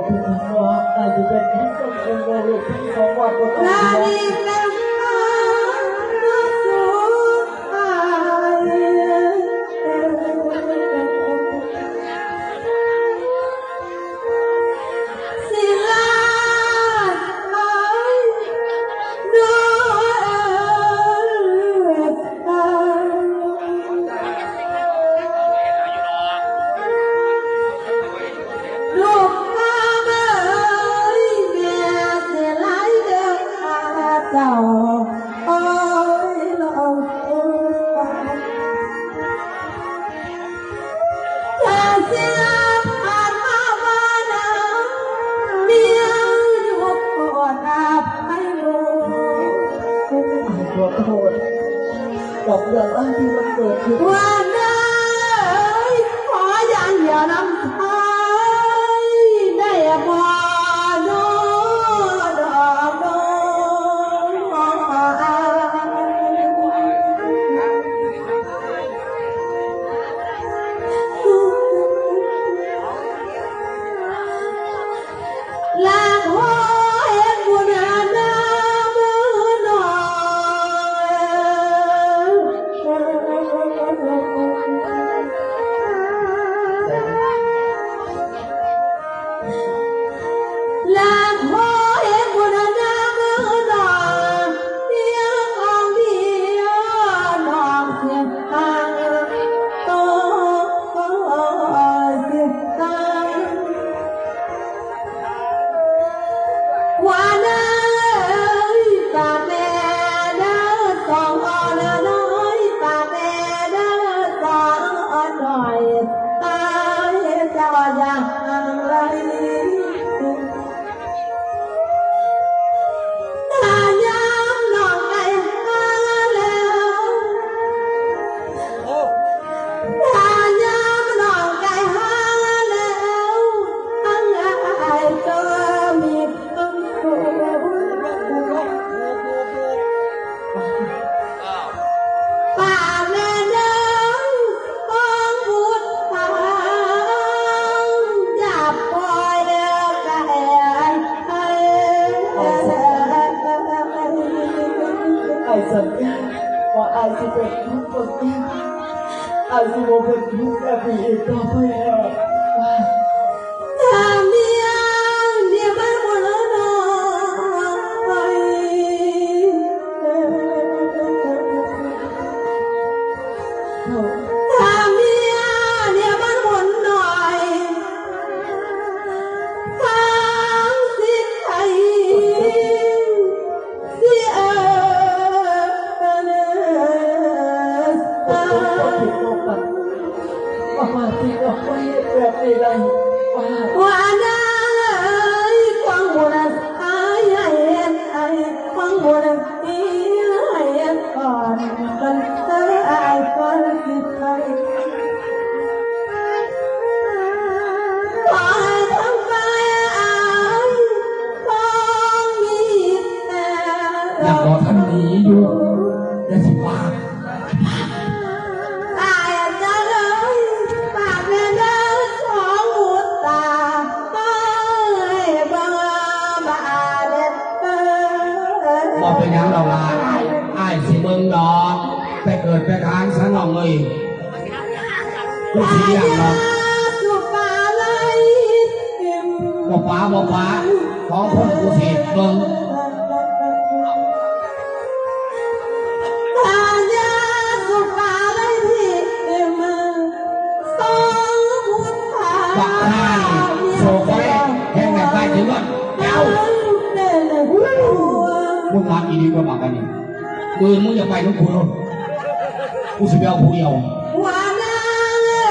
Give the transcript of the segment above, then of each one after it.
ວ່າໃກ້ຊິເປັນທີ່ສົມຄວນວ່າລູກທັງສອງວັດບໍ່ຕ້ອງຫ່ວງ. ຂໍໂທດກັບເລື່ອງອັນທີ່ມັນເກີດຂຶ້ນ. ວ່ານາເອີຍ ຂໍຢ່າງດຽວນຳໄທໄດ້ບໍ່ນໍ ດອກໂດ. ລາຂໍເຮັດບຸນນຳນ້ອງ ລາຂໍເຮັດບຸນນຳນ້ອງ ເພຍຂອງດີນ້ອງເສຍ ຖ້າຍາມນ້ອງໄກ່ຫາແລ້ວ ຖ້າຍາມນ້ອງໄກ່ຫາແລ້ວ ທາງອ້າຍກໍມີຄວາມສຸກ ຝາກແດ່ເດີ ຂອງບຸດທາງ ຢ່າປ່ອຍກາຍໄປ. ອ້າຍສັນຍາວ່າອ້າຍຊິເປັນຄົນຄົນດຽວ ອ້າຍຊິບໍ່ເປັນທຸກແບບນີ້ອີກຕໍ່ໄປແລ້ວ. ຖ້າເມຍນີ້ມາບໍ່ເລີນ້ອງ ຖ້າເມຍນີ້ມາບຸນໜ້ອຍ ທາງຊິໄຄ ຊິເອີ້ນ ວ່ານາງເອີຍ ຂອງບຸນ ອ້າຍໃຫ້ເຮັດ ອ້າຍຂອງບຸນ ທີ່ໃຫ້ເຮັດກ່ອນ ມັນເອີຍ ອ້າຍກໍຊິໄປ ຂໍໃຫ້ທັງຝ່າຍອ້າຍ ຄອງມີແຕ່ ຍັງບໍ່ທັນມີຢູ່ ຢ່າຊິປາກ ອ້າຍຈະເລີຍ ປາກແມ່ນເດີ ຂອງບຸດຕາ ເອີຍ ບໍ່ບາດເດັດເອີຍ. ບໍ່ເປັນຫຍັງດອກຫຼ້າ ອ້າຍ ອ້າຍຊິເບິ່ງດອກ ໄປເກີດໄປຄານຊະນ້ອງເອີຍ. ກູຊິລ້ຽງເນາະ ບໍ່ປາ ບໍ່ປາ ສອງຄົນກູຊິເບິ່ງ ບັກຫ່ານີ້ ໂສໄຟແຮງແມ່ນໄປເຖິງເງິນ ເຈົ້າ ມຶງມັກອີ່ຫຼີບໍ່ບັກອັນນີ້. ມື້ອື່ນມຶງຢ່າໄປນຳກູໂລດ ກູຊິໄປເອົາຜູ້ດຽວ. ວ່ານາງເອີ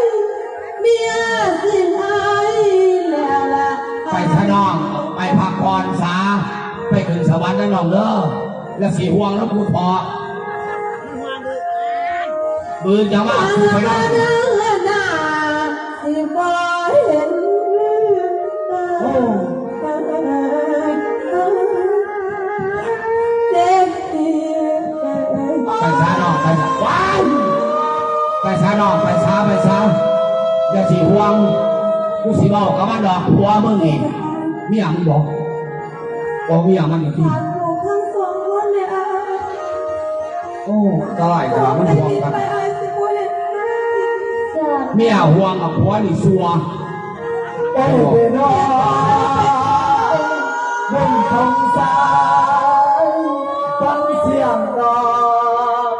ຍ ເມຍຊິໄປແລ້ວລະ ໄປຊະນ້ອງ ໄປພັກຜ່ອນຊະ ໄປຂຶ້ນສະຫວັນນະນ້ອງເດີ ຢ່າຊິຫ່ວງນຳຄູເຖາະ. ມື້ອື່ນຈະມາເອົາຄູໄປນຳ. ໄປຊະນ້ອງ ໄປຊະ ວ້າຍ ໄປຊະນ້ອງ ໄປຊະ ໄປຊະ ຢ່າຊິຫ່ວງ. ກູຊິເວົ້າກັບມັນດອກ ຜົວມຶງນີ້ ເມຍມຶງບໍ ເວົ້າເມຍມັນນີ້ຕິ. ໂອ້ ຕາຍ ຕາຍ ມັນຫ່ວງກັນ ເມຍຫ່ວງກັບຜົວນີ້ຊົ່ວ. ໂອ້ຍ ເດີນ້ອງ ເບິ່ງທ້ອງຟ້າ ຟັງສຽງນ້ອງ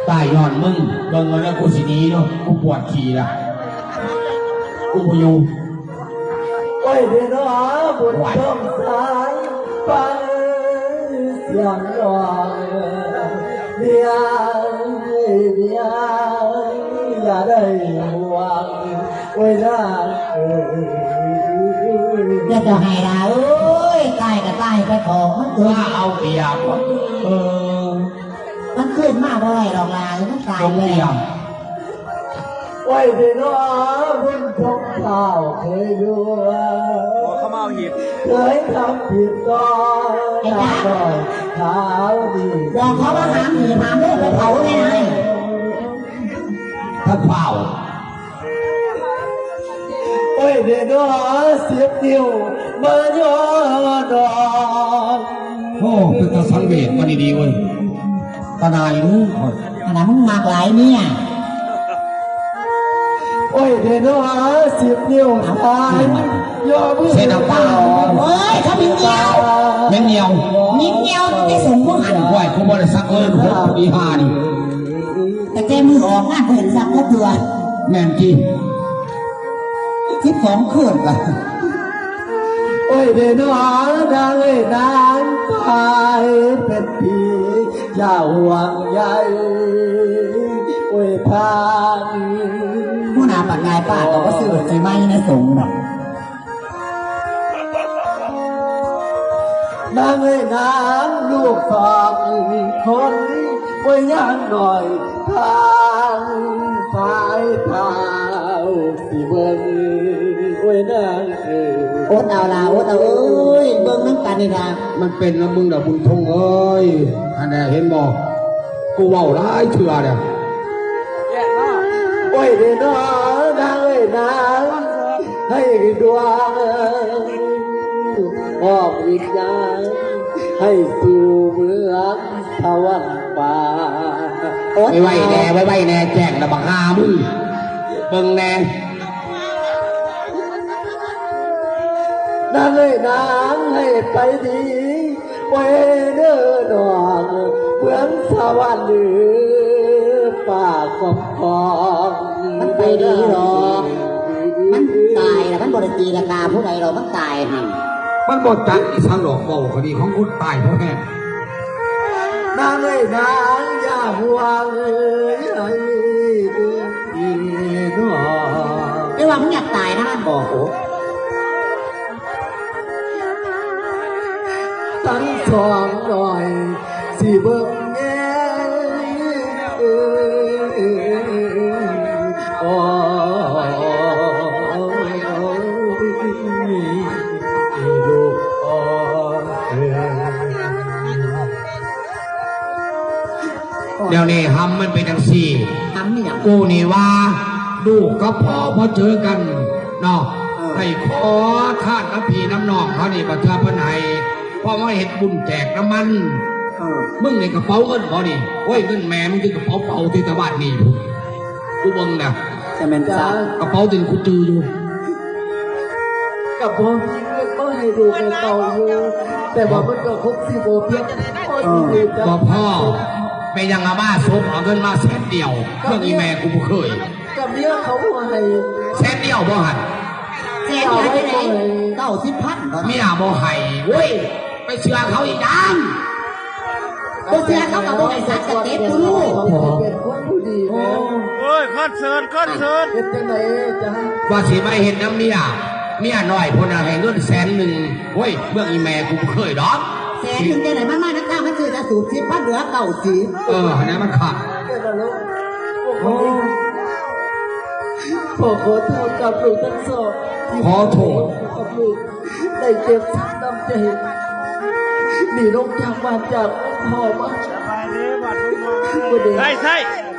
ຕາຍຍ້ອນມຶງ. ເບິ່ງເອົາເດີ ກູຊິໜີເນາະ ກູປວດຂີ້ລະ ກູບໍ່ຢູ່. ໂອ້ຍ ເດີນ້ອງ ບົນທ້ອງຟ້າ ຟັງສຽງນ້ອງ ເມຍ ເມຍ ຢ່າໄດ້ຫ່ວງ ໂອ້ຍນາງເອີຍ. ຢ່າຈະໄຫ້ລະເອີຍ ຕາຍກະຕາຍໄປເຖາະ ມັນເກີດ ວ່າເອົາປຽບ ເອີ ມັນຄືນມາບໍ່ໄດ້ດອກຫຼາຍ ມັນຕາຍແລ້ວ. ໂອ້ຍ ເດີນ້ອງ ບຸນຂອງເຂົາເຄີຍລ່ວງ ເຂົາມາເອົາຫີບ ເຄີຍທຳຜິດຕໍ່ ເປັນຫຍັງ ນ້ອຍຂາວດີ ບອກເຂົາວ່າຫ້າມຫີບ ຫ້າມເລີກໄປເຜົາແນ່ນາຍ. ທ່ານພ້າວ ໂອ້ຍ ເດີນ້ອງ ສິບນິ້ວມາຍໍນ້ອງ. ໂອ້ ເປັນຕາສັງເວດມາດີໆເວີຍ ຕາໜ່າຍເອີຍ. ອັນນັ້ນມຶງມັກຫຼາຍເມຍ. ໂອ້ຍ ເດໂນອາ ສິບນິ້ວຊ້າຍ ເອົາ ຍໍມື ເສຍນ້ຳຕາ. ໂອ້ຍ ເຂົາເປັນໜຽວ ເປັນໜຽວ ມີໜຽວແຕ່ສົງບໍ່ຫັນ. ໂອ້ຍ ກູບໍ່ໄດ້ສັກເລີຍ ຫົກປີຫ້ານີ້ ຕັ້ງແຕ່ມື້ອອກງານບໍ່ເຫັນສັກຈັກເທື່ອ. ແມ່ນຕິ ສິບສອງຄືນລະ. ໂອ້ຍ ເດໂນອາ ນາງເອີຍ ນາງຕາຍເປັນປີ ຢ່າຫ່ວງໃຍ ໂອ້ຍ ພານ. ຫົວໜ້າປາກງາຍປາກກໍບໍ່ຊື້ລົດໃໝ່ໃນສົງດອກ. ນາງເອີຍ ນາງ ລູກສອງຄົນ ໂອ້ຍ ຍັງໜ້ອຍ ພານ ສາຍເທົ້າ ຊິເບິ່ງ ໂອ້ຍ ນາງເອີຍ. ອົດເອົາລະ ອົດເອົາເອີຍ ເບິ່ງນຳກັນນີ້ລະ. ມັນເປັນນຳມຶງດອກ ບຸນທົງເອີຍ. ຫັ້ນແຫຼະ ເຫັນບໍ່? ກູເວົ້າຫຼາຍເທື່ອແລ້ວ. ໂອ້ຍ ເດໂນອາ ນາງເອີຍ ນາງ ໃຫ້ດວງອອກວິນຍານ ໃຫ້ສູ່ເມືອງ ສະຫວັນປ່າ. ໂອດ ໄວໆແດ່ ໄວໆແດ່ ແຈ້ງລະບັກຫ່າມຶງ ເບິ່ງແດ່. ນາງເອີຍ ນາງໃຫ້ໄປດີ ໂອ້ຍ ເດີນ້ອງ ເມືອງສະຫວັນ ປ່າກອມຄອງ. ມັນໄປດີດອກ ມັນຕາຍລະ ມັນບໍ່ໄດ້ຕີລະກາຜູ້ໃດດອກ ມັນຕາຍຫັ້ນ. ມັນບໍ່ຈັກອີ່ສັງດອກ ເວົ້າກໍດີ ຂອງຄົນຕາຍພໍແຮງ. ນາງເອີຍ ນາງຢ່າຫ່ວງເອີຍ ເອີຍ ເອີຍ ເອີຍ ເອີຍ ເອີຍ ເອີຍ. ແຕ່ວ່າມຶງຢາກຕາຍນະ ມັນບອກ. ໂອ້ ທັງສອງນ້ອຍ ຊິເບິ່ງແຍງ ເອີຍ ເອີຍ ເອີຍ ເອີຍ ເອີຍ ໂອ້ຍ ລູກພໍ່ເອີຍ. ດຽວນີ້ຫຳມັນເປັນຈັ່ງຊີ້ ຫຳອີ່ຫຍັງ? ກູນີ້ວ່າ ລູກກັບພໍ່ພໍເຈີກັນເນາະ ເອີ ໃຫ້ຂໍທານນຳພີ່ນຳນ້ອງເຮົານີ້ ບາງເທື່ອເພິ່ນໃຫ້ ເພາະມາເຮັດບຸນແຈກນຳມັນ. ເອີ ມຶງນີ້ກະເປົາເງິນບໍ່ນີ້? ໂອ້ຍ ເງິນແມ່ມຶງ ກະເປົາເປົ່າຕິ ແຕ່ບ້ານນີ້ພຸ້ນ ກູເບິ່ງແລ້ວ ຈະແມ່ນຈັກ ກະເປົາຕິ ກູຈື່ຢູ່. ກະພໍມີເງິນມາໃຫ້ລູກໃຫ້ເຕົ້າຢູ່ ແຕ່ວ່າມັນກະຄົງຊິບໍ່ພຽງພໍ. ເອີ ບໍ່ພໍ ແມ່ນຫຍັງລະ ມາສົບເອົາເງິນມາແສນດຽວ ເລື່ອງອີ່ແມ່ກູບໍ່ເຄີຍ. ກະເມຍເຂົາໃຫ້ແສນດຽວບໍ່ຫັ້ນ? ແສນດຽວຈັ່ງໃດ ເກົ້າສິບພັນ ເມຍບໍ່ໃຫ້ເວີຍ. ໄປເຊື່ອເຂົາອີ່ຫຍັງ? ບໍ່ເຊື່ອເຂົາກະບໍ່ໃຫ້ສັກກະເຕັບຢູ່ລູກ. ເປັນຄົນຜູ້ດີນະ. ໂອ້ຍ ຄອນເສີດ ຄອນເສີດ ເຮັດຈັ່ງໃດຈະ ວ່າຊິມາເຮັດນຳເມຍ ເມຍນ້ອຍພຸ້ນນະ ໃຫ້ເງິນແສນໜຶ່ງ. ໂອ້ຍ ເລື່ອງອີ່ແມ່ກູບໍ່ເຄີຍດອກ. ແສນໜຶ່ງຈັ່ງໃດ ມັນມານຳທາງ ມັນຊື້ແຕ່ສູບສິບພັນ ເຫຼືອເກົ້າສິບ. ເອີ ຫັ້ນນະ ມັນຂາດ. ໂອ້ ພໍ່ຂໍໂທດກັບລູກທັງສອງ ຂໍໂທດກັບລູກ ໄດ້ເຈັບຊ້ຳນ້ຳໃຈ ໜີລົງຈາກບ້ານຈາກເມືອງພໍ່ມາ. ສະບາຍດີ ບ້ານເມືອງ ບໍ່ໄດ້ ໃຊ່ ໃຊ່.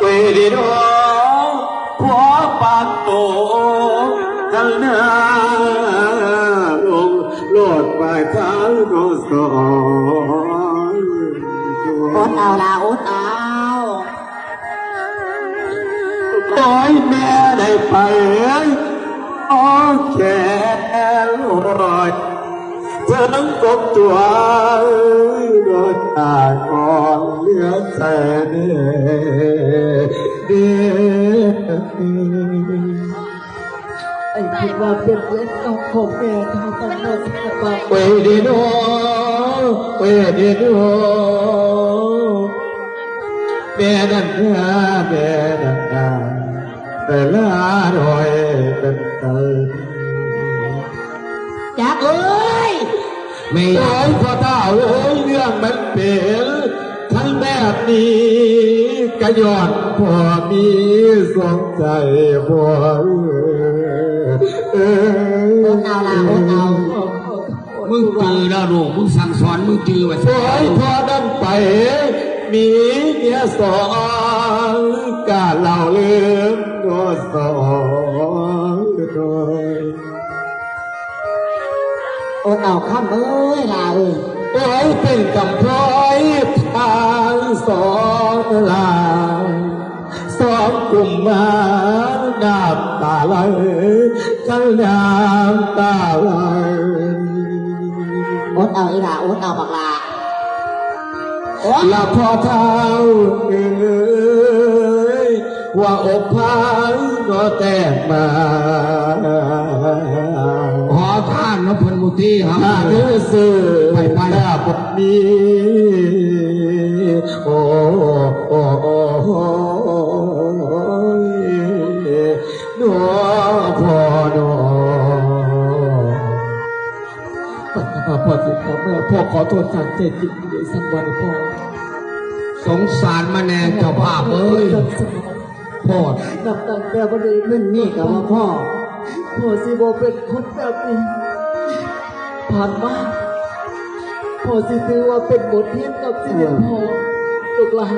ເວເດໂນ ຜົວປານໂຕ ກັນນາລົງໂລດປາຍທາງໂນສອນ. ອົດເອົາລະ ອົດເອົາ. ໂອ້ຍ ແມ່ໄດ້ໄປອ້ອມແຂນຮ້ອຍ ເທິງກົບຕົວໂດຍຕາກ່ອນເຫຼືອໃສເນເດ. ໄອ້ຄິດວ່າເປັນເວນກຳຂອງແມ່ເທົ່ານັ້ນເນາະ ເວເດໂນ ເວເດໂນ ແມ່ນັ້ນນາ ແມ່ນັ້ນນາ ແຕ່ລະໜ້ອຍເປັນໃດ. ຈັກເອີຍ ແມ່ ໂອ້ຍ ພໍ່ທ້າວເອີຍ ເລື່ອງມັນເປັນຄັນແບບນີ້ ກະຍ້ອນພໍ່ມີສອງໃຈບໍ່ເອີຍ. ອົດເອົາລະ ອົດເອົາ. ມຶງຈື່ແລ້ວລູກ ມຶງສັ່ງສອນ ມຶງຈື່ໄວ້ຊະ. ໂອ້ຍ ພໍ່ນັ້ນໄປມີເມຍສອງ ກະເລົ່າເລື່ອງໂນສອນໂດຍ. ອົດເອົາຄຳເອີຍ ຫຼ້າເອີຍ. ໂອ້ຍ ເປັນກຳພ້ອຍທາງສອງຫຼ້າ ສອງກຸມມານ້ຳຕາໄຫຼ ທັງນ້ຳຕາໄຫຼ. ອົດເອົາອີ່ຫຼ້າ ອົດເອົາບັກຫຼ້າ. ໂອ້ຍ ລະພໍ່ທ້າວເອີຍ ຫົວອົກພາຍກໍແຕກມາ ຂໍທານນຳເພິ່ນໝູ່ຕິເຮົາ ຫາເງິນຊື້ ໄປໆ ໜ້າບໍ່ມີ ໂອ້ ໂອ້ ໂອ້ ໂອ້ຍ ໜໍພໍ່ໜໍ. ພໍ່ຊິພໍ່ແມ່ ພໍ່ຂໍໂທດຈາກໃຈຈິງເດ ສັງວານພໍ່. ສົງສານມາແດ່ເຈົ້າພາບເອີຍ. ພໍ່ ນັບຕັ້ງແຕ່ບັດນີ້ເງິນມີກໍບໍ່ພໍ ພໍ່ຊິບໍ່ເປັນຄົນແບບນີ້ ຜ່ານມາ ພໍ່ຊິຖືວ່າເປັນບົດຮຽນກັບຊີວິດ ເອີ ພໍ່ ລູກຫຼານ.